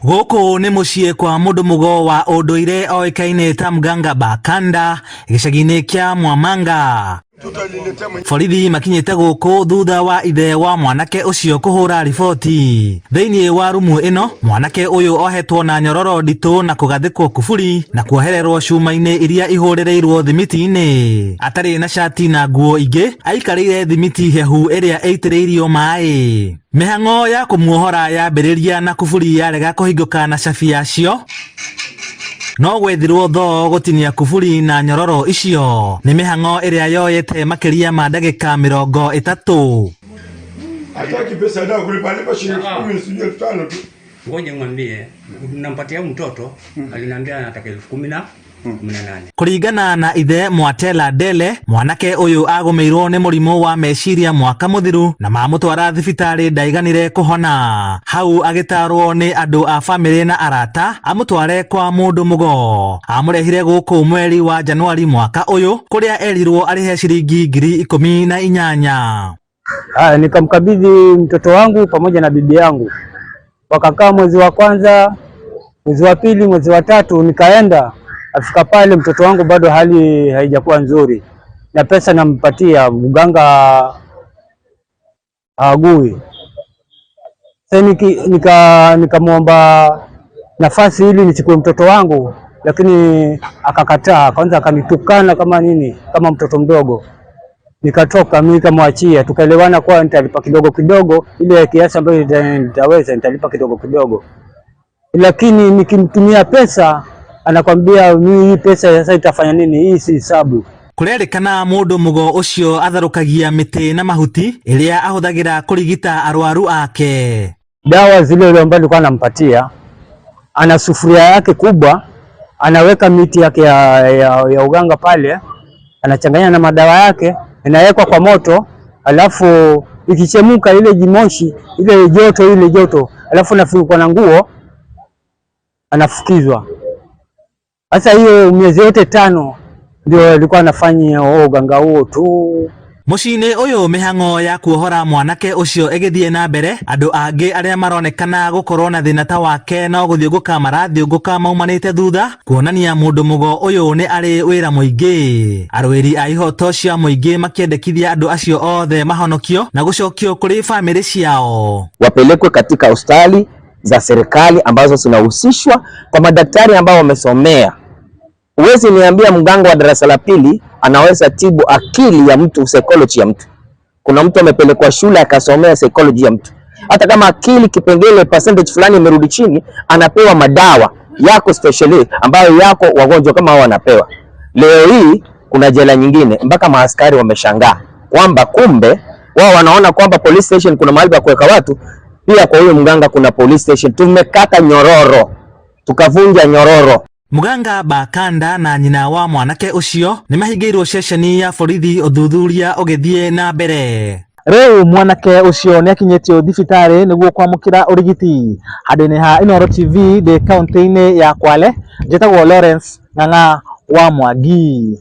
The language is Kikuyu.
Gũkũ nĩ mũciĩ kwa mũndũ mũgo wa ũndũire oĩkaine ta Mganga Bakanda gĩcagi-inĩ kĩa Mwamanga. Borithi makinyĩte gũkũ thutha wa ithe wa mwanake ũcio kũhũra riboti. Thĩinĩ wa rumu ĩno, mwanake ũyũ ohetwo na nyororo nditũ na kũgathĩkwo kuburi na kuohererwo cuma-inĩ iria ihũrĩrĩirwo thimiti-inĩ. Atarĩ na cati na nguo ingĩ, aikarĩire thimiti hehu ĩrĩa ĩitĩrĩirio maĩ. Mĩhang'o ya kũmuohora yambĩrĩria na kuburi yarega kũhingũka na cabi yacio no gwethirwo thoo gũtinia kuburi na nyororo icio. Nĩ mĩhang'o ĩrĩa yoyete makĩria ma ndagĩka 30. Hataki pesa ndio kulipa lipa shilingi 10 sijui 5,000 tu. Ngoja mwambie nampatia mtoto aliniambia anataka 18,000. Kũringana na ithe Mwatela Dele, mwanake ũyũ agũmĩirwo nĩ mũrimũ wa meciria mwaka mũthiru na mamũtwara thibitarĩ ndaiganire kũhona. Hau agĩtarwo nĩ andũ a bamĩrĩ na arata amũtware kwa mũndũ mũgo. Amũrehire gũkũ mweri wa Januari mwaka ũyũ kũrĩa erirwo arĩhe ciringi 18,000. Haya, nikamkabidhi mtoto wangu pamoja na bibi yangu, wakakaa mwezi wa kwanza, mwezi wa pili, mwezi wa tatu, nikaenda. Afika pale mtoto wangu bado hali haijakuwa nzuri, na pesa nampatia mganga haagui. Sasa nikamwomba nafasi ili nichukue mtoto wangu, lakini akakataa. Kwanza akanitukana kama nini, kama mtoto mdogo. Nikatoka mimi nikamwachia, tukaelewana kwa nitalipa kidogo kidogo, ile kiasi ambayo nitaweza nitalipa kidogo kidogo, lakini nikimtumia pesa anakwambia mimi hii pesa sasa itafanya nini? Hii si hesabu. Kũrerĩkana mũndũ mũgo ũcio atharũkagia mĩtĩ na mahuti ĩrĩa ahũthagĩra kũrigita arwaru ake. Dawa zile ile ambazo nilikuwa nampatia, ana sufuria yake kubwa, anaweka miti yake ya uganga pale, anachanganya na madawa yake, inawekwa kwa moto, alafu ikichemuka ile jimoshi ile joto ile joto, alafu nafunikwa na nguo, anafukizwa. Sasa hiyo miezi yote 5 ndio alikuwa anafanya huo uganga huo tu. Mũciĩ-inĩ ũyũ mĩhang'o ya kuohora mwanake ũcio ĩgĩthiĩ na mbere, andũ angĩ arĩa maronekana gũkorwo na thĩna ta wake no gũthiũngũka marathiũngũka maumanĩte thutha, kuonania mũndũ mũgo ũyũ nĩ arĩ wĩra mũingĩ. Arũĩri a ihoto cia mũingĩ makĩendekithia andũ acio othe mahonokio na gũcokio kũrĩ bamĩrĩ ciao. Wapelekwe katika hospitali za serikali ambazo zinahusishwa kwa madaktari ambao wamesomea. Huwezi niambia mganga wa darasa la pili anaweza tibu akili ya mtu, psychology ya mtu. Kuna mtu amepelekwa shule akasomea psychology ya mtu. Hata kama akili kipengele percentage fulani imerudi chini, anapewa madawa yako specially ambayo yako wagonjwa kama hao wanapewa. Leo hii kuna jela nyingine mpaka maaskari wameshangaa kwamba kumbe wao wanaona kwamba police station kuna mahali pa kuweka watu, pia kwa huyo mganga kuna police station. Tumekata nyororo, tukavunja nyororo. Muganga Bakanda na nyina wa mwanake ũcio nĩ mahingĩirwo ceceni ya borithi ũthuthuria ũgĩthiĩ na mbere. Rĩu mwanake ũcio nĩ akinyĩtio thibitarĩ nĩguo kwamũkĩra ũrigiti. Handũ-inĩ ha Inooro TV ndĩ kaũntĩ-inĩ ya Kwale, njĩtagwo Lawrence Ng'ang'a wa Mwangi.